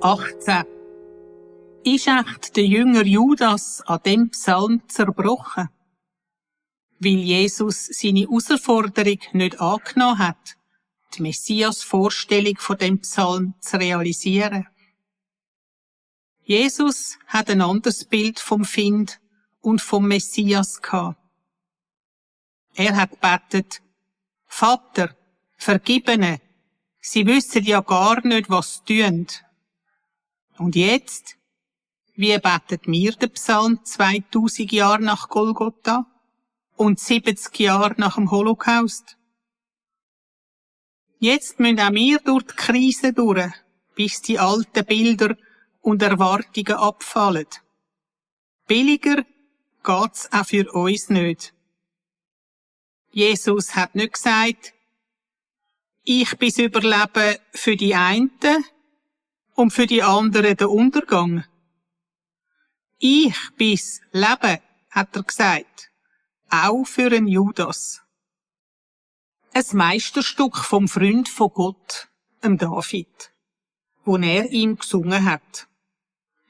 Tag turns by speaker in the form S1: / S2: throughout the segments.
S1: 18. Ist echt der Jünger Judas an dem Psalm zerbrochen? Weil Jesus seine Herausforderung nicht angenommen hat, die Messias-Vorstellung von dem Psalm zu realisieren. Jesus hat ein anderes Bild vom Find und vom Messias gehabt. Er hat gebetet: Vater, vergib ihnen, sie wissen ja gar nicht, was sie tun. Und jetzt? Wie betet mir der Psalm 2000 Jahre nach Golgotha und 70 Jahre nach dem Holocaust? Jetzt müssen auch wir durch die Krise durch, bis die alten Bilder und Erwartungen abfallen. Billiger geht's auch für uns nicht. Jesus hat nicht gesagt, ich bin's Überleben für die einen und für die anderen der Untergang. Ich bin's Leben, hat er gesagt, auch für einen Judas. Ein Meisterstück vom Freund von Gott, dem David, wo er ihm gesungen hat,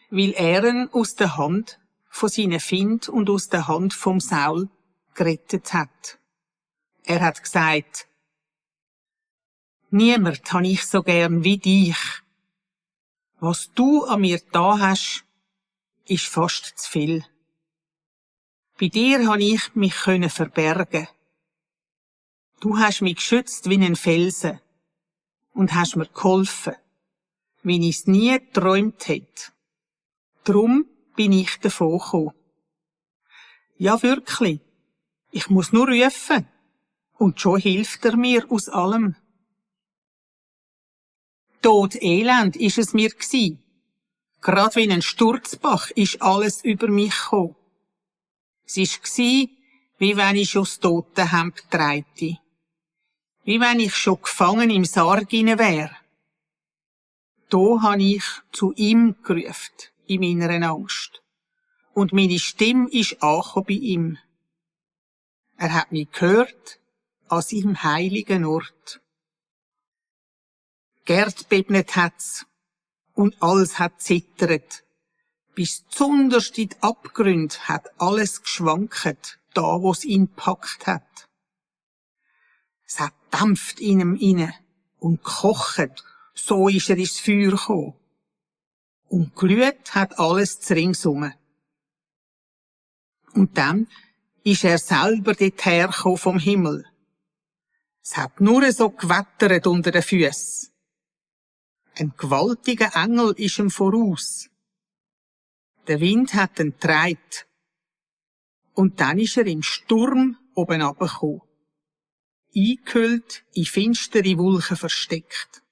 S1: weil er ihn aus der Hand von seinen Feinden und aus der Hand vom Saul gerettet hat. Er hat gesagt: Niemand habe ich so gern wie dich. Was du an mir da hast, ist fast zu viel. Bei dir habe ich mich verbergen. Du hast mich geschützt wie ein Felsen und hast mir geholfen, wie ich es nie geträumt hätte. Drum bin ich davon gekommen. Ja, wirklich. Ich muss nur rufen und schon hilft er mir aus allem. Tod, Elend ist es mir gsi. Grad wie ein Sturzbach ist alles über mich gekommen. Es ist gsi, wie wenn ich aus Totenhemd träte. Wie wenn ich schon gefangen im Sarg inne wär. Da han ich zu ihm gerufen, in meiner Angst. Und meine Stimme ist angekommen bei ihm. Er hat mich gehört an seinem heiligen Ort. Gerd bebnet hat's und alles hat zittert. Bis zunderst in die Abgrund hat alles geschwankt, da wo's ihn packt hat. Es hat dampft in ihm inne und gekocht, so ist er ins Feuer gekommen. Und glüht hat alles zringsum. Und dann ist er selber dort hergekommen vom Himmel. Es hat nur so gewettert unter den Füßen. Ein gewaltiger Engel ist ihm voraus. Der Wind hat ihn getragen. Und dann ist er im Sturm oben runtergekommen. Eingehüllt in finstere Wolken versteckt.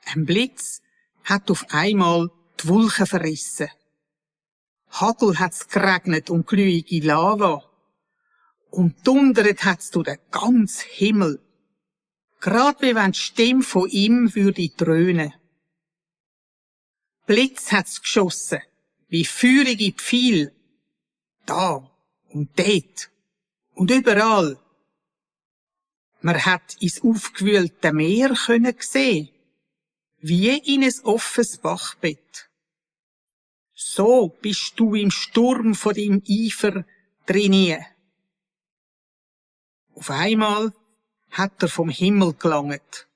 S1: Ein Blitz hat auf einmal die Wolken verrissen. Hagel hat's geregnet und glühige Lava. Und dundert hat's durch den ganzen Himmel. Grad wie wenn die Stimme von ihm würde dröhnen. Blitz hat's geschossen, wie feurige Pfeil. Da und dort und überall. Man hat ins aufgewühlte Meer sehen, wie in ein offenes Bachbett. So bist du im Sturm von deinem Eifer drinne. Auf einmal hat er vom Himmel gelangt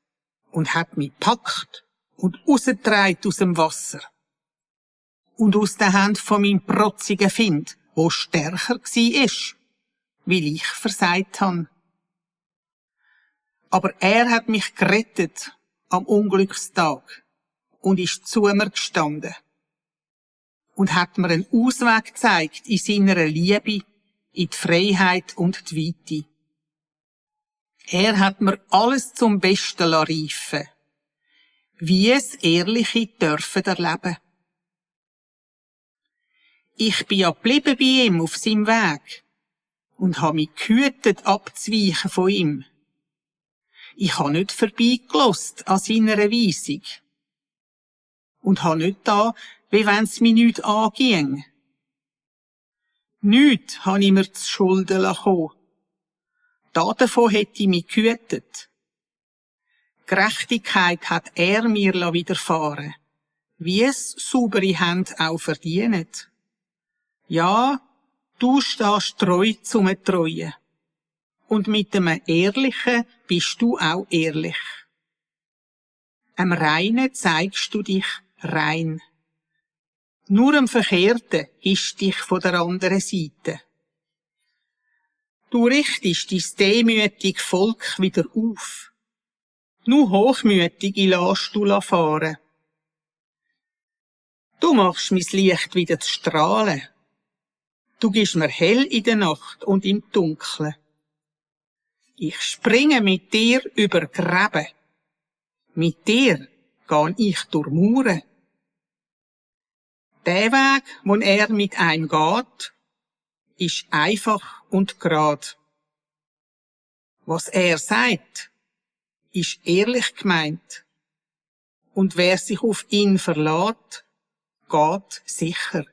S1: und hat mich gepackt und rausgetragen aus dem Wasser. Und aus der Hand von meinem protzigen Find, wo stärker war, weil ich versagt han. Aber er hat mich gerettet am Unglückstag und ist zu mir gestanden und hat mir einen Ausweg gezeigt in seiner Liebe, in die Freiheit und die Weite. Er hat mir alles zum Besten reifen, wie es Ehrliche dürfen erleben. Ich bin ja geblieben bei ihm auf seinem Weg und habe mich gehütet abzuweichen von ihm. Ich habe nicht vorbeigelost an seiner Weisung und habe nicht da, wie wenn's mir nichts anging. Nichts habe ich mir zu Schulden kommen. Davon hätte ich mich gehütet. Gerechtigkeit hat er mir widerfahren, wie es saubere Hände auch verdienen. Ja, du stehst treu zum Treuen. Und mit einem Ehrlichen bist du auch ehrlich. Am Reinen zeigst du dich rein. Nur am Verkehrten ist dich von der anderen Seite. Du richtest dein demütige Volk wieder auf. Nur Hochmütige lässt du fahren. Du machst mein Licht wieder zu strahlen. Du gibst mir hell in der Nacht und im Dunkeln. Ich springe mit dir über Gräben. Mit dir geh ich durch Mauern. Der Weg, wo er mit einem geht, ist einfach und gerad. Was er sagt, ist ehrlich gemeint. Und wer sich auf ihn verlässt, geht sicher.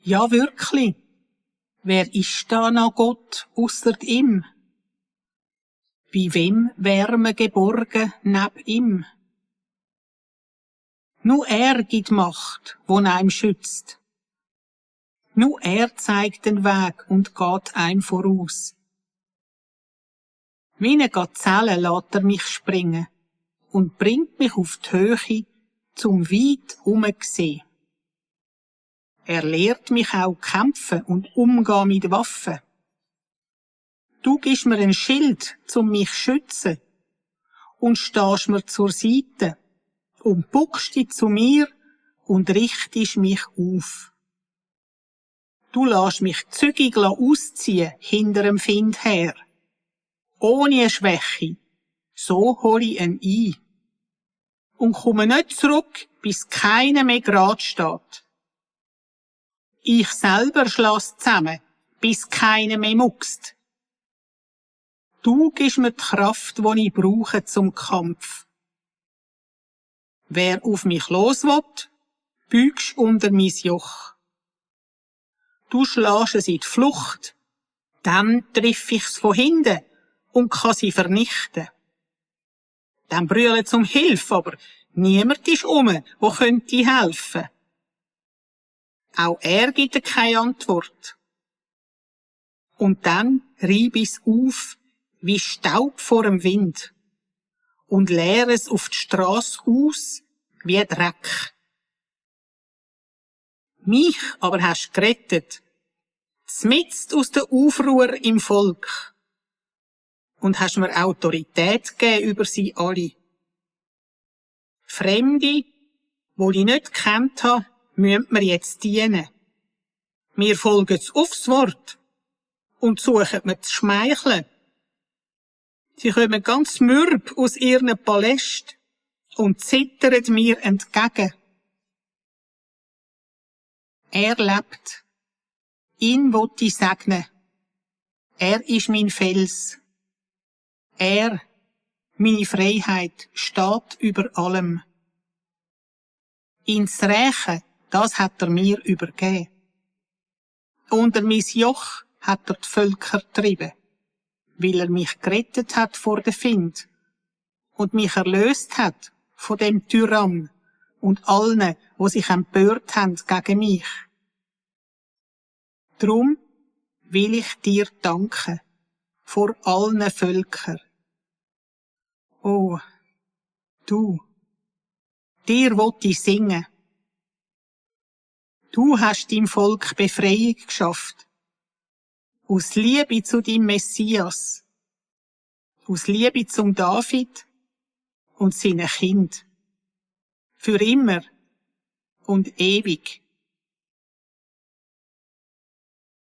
S1: Ja, wirklich. Wer ist da noch Gott ausser ihm? Bei wem wär man geborgen neb ihm? Nur er gibt Macht, wo einem schützt. Nur er zeigt den Weg und geht einem voraus. Wie eine Gazelle lässt er mich springen und bringt mich auf die Höhe zum weit umsehen. Er lehrt mich auch kämpfen und umgehen mit Waffen. Du gibst mir ein Schild, zum mich zu schützen, und stehst mir zur Seite und buckst dich zu mir und richtest mich auf. Du lässt mich zügig ausziehen hinter dem Find her. Ohne eine Schwäche. So hol ich ihn ein. Und komme nicht zurück, bis keiner mehr gerade steht. Ich selber schloss zusammen, bis keiner mehr muckst. Du gibst mir die Kraft, die ich brauche zum Kampf. Wer auf mich los will, bügst unter mein Joch. Du schlägst es in die Flucht, dann triff ich's von hinten und kann sie vernichten. Dann brüllen um Hilfe, aber niemand ist wo könnte helfen. Auch er gibt keine Antwort. Und dann rieb ich's auf, wie Staub vor dem Wind, und leer es auf die Strasse aus, wie Dreck. Mich aber hast gerettet, zmitzt aus der Aufruhr im Volk, und hast mir Autorität gegeben über sie alle. Fremde, wo ich nicht gekannt habe, müssen mir jetzt dienen. Wir folgen aufs Wort und suchen mir zu schmeicheln. Sie kommen ganz mürb aus ihren Palästen und zittern mir entgegen. Er lebt. Ihn will ich segnen. Er ist mein Fels. Er, meine Freiheit, steht über allem. Ins Rächen, das hat er mir übergeben. Unter mein Joch hat er die Völker getrieben, weil er mich gerettet hat vor dem Find und mich erlöst hat von dem Tyrann und allen, wo sich empört haben gegen mich. Drum will ich dir danken vor allen Völkern. Oh, du, dir wollt ich singen. Du hast deinem Volk Befreiung geschafft. Aus Liebe zu deinem Messias. Aus Liebe zum David und seinen Kind. Für immer und ewig.